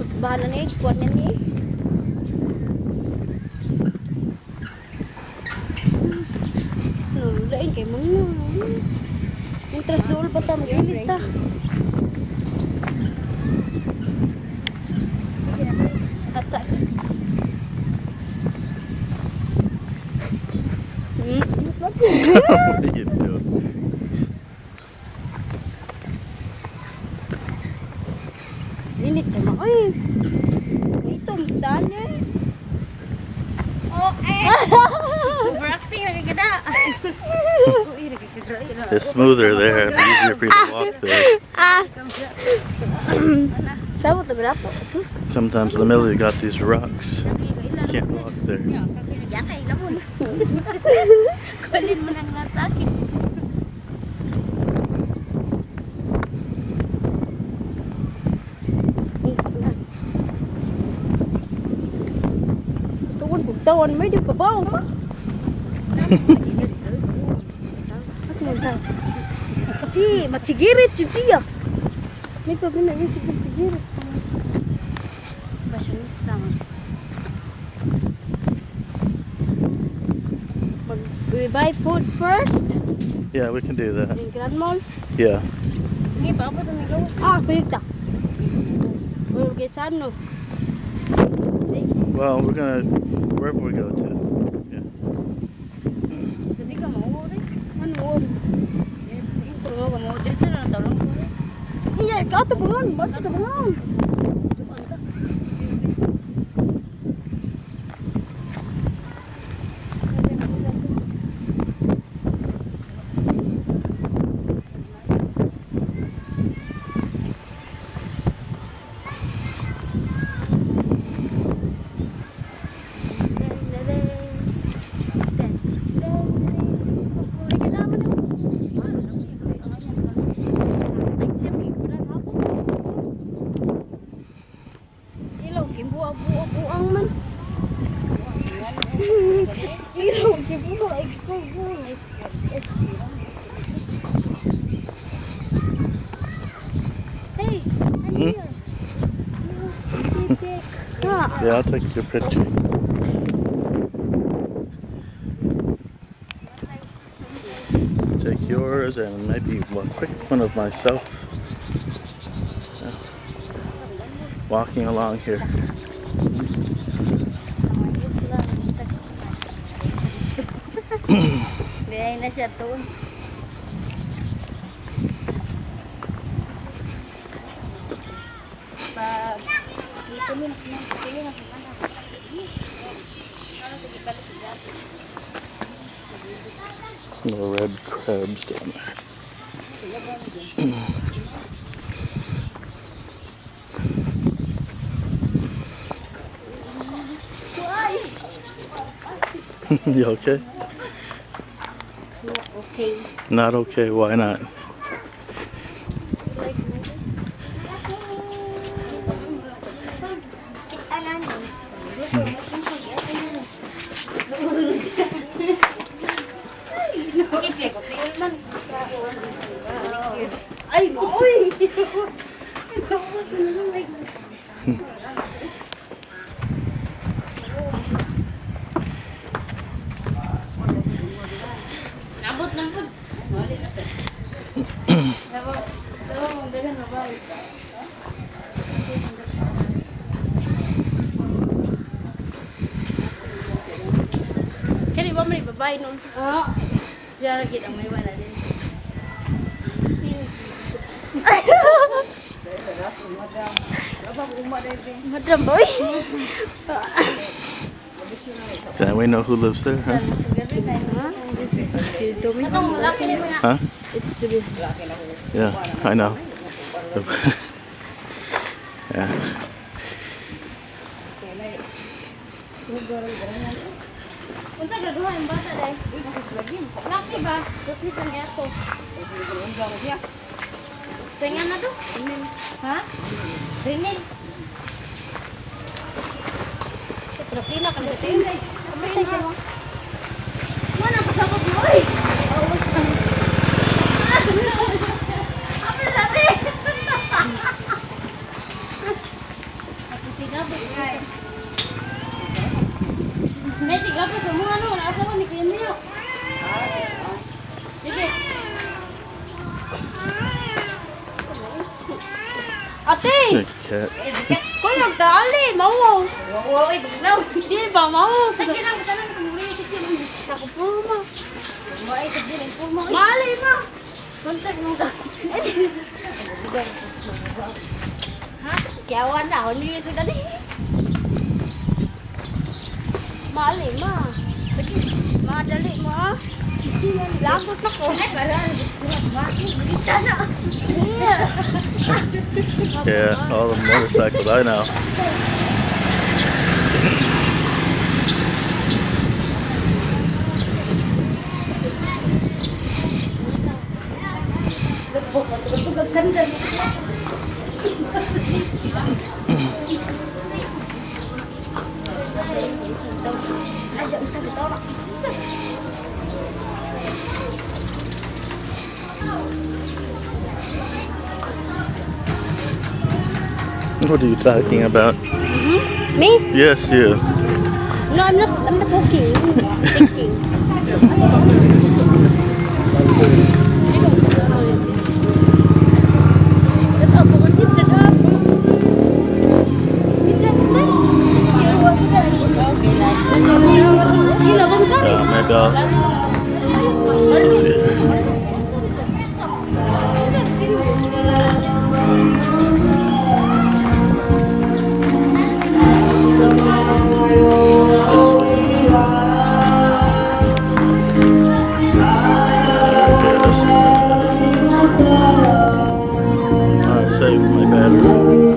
Kusbahan na ni, kuwan na ni. No, lain kay mga. Interest dool pa ta mag-ilis ta. Ata. What are you doing? Init ka na. Uy! Ito, dali. Oh, eh! Overacting na ka. It's smoother there. It'd be easier for you to walk there. Ah! Tama to ba to? Sus. Sometimes in the middle you got these rocks. You can't walk there. Yakay na mo. Kunin mo nang lahat sa akin. Tuwan kog tawan may di pa ba ma? Asa man ta? Si matigirit jud siya. May pa bina yung sige tigirit. Fashionista man. Mag we buy foods first Yeah, we can do that. in Grand Mall. Yeah. Hindi pa ako tumigaw sa Ah, kuyog ta. Uy, kay saan no? Well, we're gonna wherever we go to. Yeah. Sabi ka mauuri. Ano? Pero mo mo diretso na talong ko. Iya, kato bangon, bato ka bangon. Duan ka. Ay, siyempre, wala na ako. Ilaw, kimbuang-buang man. Ilaw, kimbuang, ay, kimbuang. Hey, I'm Hmm? here. Ah, Yeah, I'll take your picture. Take yours and maybe one quick one of myself. Yeah. Walking along here. Ayos lang. Biyay na siya to. Pag dito mo na tulo na sila. Ano sige pala sila. Little red crabs down there. You okay? Not okay. Not okay. Why not? Kita namin. Man. Ay, maoy! Nabot lang po. Wala na sir. Dawa, dawa mong dagan mabay. Kani ba man ibabay nun? Ah. Diyan gid ang may wala din. Madam boy. So we know who lives there, huh? It's to me. Atong laki ni mga Huh? It's to be. Yeah, I know. Yeah. Unsa graduha ang bata dai? Laki ba? Kasi kang ato. Sa nga na to? Ha? Ringin. Problema ka na sa tingin. Kamatay siya. Mana kasabot mo oy. Oh, Apa sabi? Ate! The cat. Kuya, dali! Mawaw! Wow, ay, bugnaw. Di ba, mawaw? Sige lang, tanang sa muri sa kilo. Sa kupuma. Ay, sa dili purma. Mali ba? Kontak mo ka. Ha? Kiawan na, ni sudah ni. Mali ma. Madali mo ah. Lagot na ko. Ay, wala. Bisa na. Yeah, all the motorcycles I know. What are you talking about? Me? Yes, you. No, I'm not. I'm not talking. I'm thinking. Maybe I'll see if you. There it goes. Alright, save my battery.